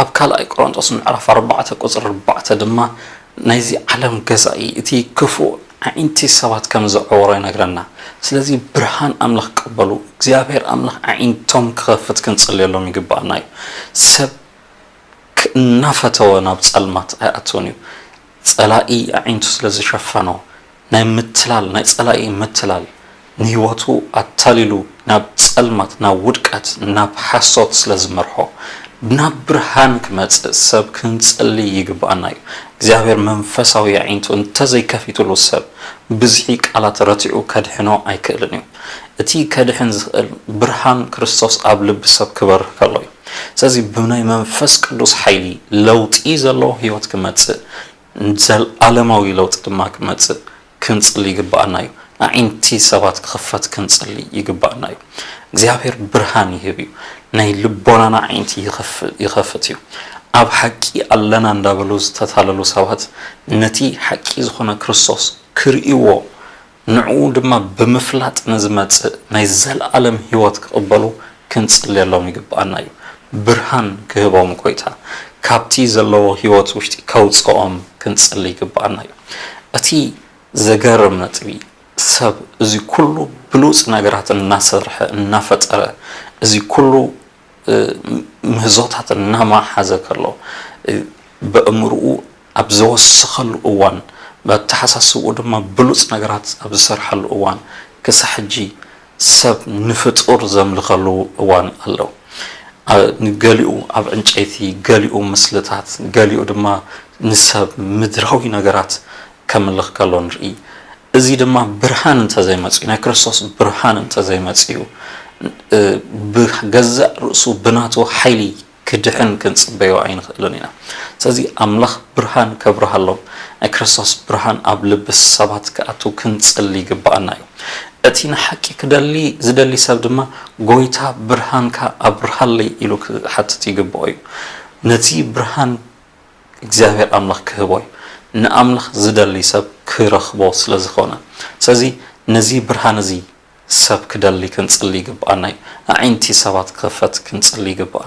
ኣብ ካልኣይ ቆሮንጦስ ምዕራፍ ኣርባዕተ ቁጽሪ ኣርባዕተ ድማ ናይዚ ዓለም ገዛኢ እቲ ክፉእ ኣዒንቲ ሰባት ከም ዘዕወሮ ይነግረና። ስለዚ ብርሃን ኣምላኽ ቅበሉ። እግዚኣብሔር ኣምላኽ ኣዒንቶም ክኸፍት ክንጽልየሎም ይግባኣና እዩ። ሰብ እናፈተወ ናብ ጸልማት ኣይኣትውን እዩ። ጸላኢ ኣዒንቱ ስለ ዝሸፈኖ ናይ ምትላል ናይ ጸላኢ ምትላል ንህይወቱ ኣታሊሉ ናብ ጸልማት ናብ ውድቀት ናብ ሓሶት ስለ ዝመርሖ ናብ ብርሃን ክመጽእ ሰብ ክንጸሊ ይግብኣና እዩ። እግዚኣብሔር መንፈሳዊ ኣዒንቱ እንተዘይከፊትሉ ሰብ ብዝሒ ቃላት ረቲዑ ከድሕኖ ኣይክእልን እዩ። እቲ ከድሕን ዝኽእል ብርሃን ክርስቶስ ኣብ ልቢ ሰብ ክበርህ ከሎ እዩ። ስለዚ ብናይ መንፈስ ቅዱስ ሓይሊ ለውጢ ዘለዎ ህይወት ክመጽእ፣ ዘለኣለማዊ ለውጢ ድማ ክመጽእ ክንጽሊ ይግብኣና እዩ። ኣዒንቲ ሰባት ክኽፈት ክንጽሊ ይግብኣና እዩ። እግዚኣብሔር ብርሃን ይህብ እዩ። ናይ ልቦናና ኣዒንቲ ይኸፍ- ይኸፍት እዩ። ኣብ ሓቂ ኣለና እንዳበሉ ዝተታለሉ ሰባት ነቲ ሓቂ ዝኾነ ክርስቶስ ክርእይዎ ንዕኡ ድማ ብምፍላጥ ንዝመጽእ ናይ ዘለኣለም ህይወት ክቕበሉ ክንጽልየሎም ይግብኣና እዩ። ብርሃን ክህቦም ጎይታ ካብቲ ዘለዎ ህይወት ውሽጢ ከውጽኦም ክንጽሊ ይግብኣና እዩ። እቲ ዘገርም ነጥቢ ሰብ እዚ ኩሉ ብሉጽ ነገራት እናሰርሐ እናፈጠረ እዚ ኩሉ ምህዞታት እናመሓዘ ከሎ በእምርኡ ኣብ ዘወሰኸሉ እዋን በተሓሳስብኡ ድማ ብሉፅ ነገራት ኣብ ዝሰርሓሉ እዋን ክሳብ ሕጂ ሰብ ንፍጡር ዘምልኸሉ እዋን ኣሎ። ንገሊኡ ኣብ ዕንጨይቲ፣ ገሊኡ ምስልታት፣ ገሊኡ ድማ ንሰብ ምድራዊ ነገራት ከምልኽ ከሎ ንርኢ። እዚ ድማ ብርሃን እንተዘይመፅኡ፣ ናይ ክርስቶስ ብርሃን እንተዘይመፅኡ፣ ብገዛእ ርእሱ ብናቱ ሓይሊ ክድሕን ክንፅበዮ ኣይንኽእልን ኢና። ስለዚ ኣምላኽ ብርሃን ከብርሃሎም፣ ናይ ክርስቶስ ብርሃን ኣብ ልቢ ሰባት ክኣቱ ክንፅሊ ይግብኣና እዩ። እቲ ንሓቂ ክደሊ ዝደሊ ሰብ ድማ ጎይታ ብርሃንካ ኣብርሃለይ ኢሉ ክሓትት ይግብኦ እዩ። ነቲ ብርሃን እግዚኣብሔር ኣምላኽ ክህቦ እዩ። ንኣምላኽ ዝደሊ ሰብ ክረኽቦ ስለ ዝኾነ። ስለዚ ነዚ ብርሃን እዚ ሰብ ክደሊ ክንጽሊ ይግብኣና እዩ። ኣዒንቲ ሰባት ክኽፈት ክንጽሊ ይግብኣና።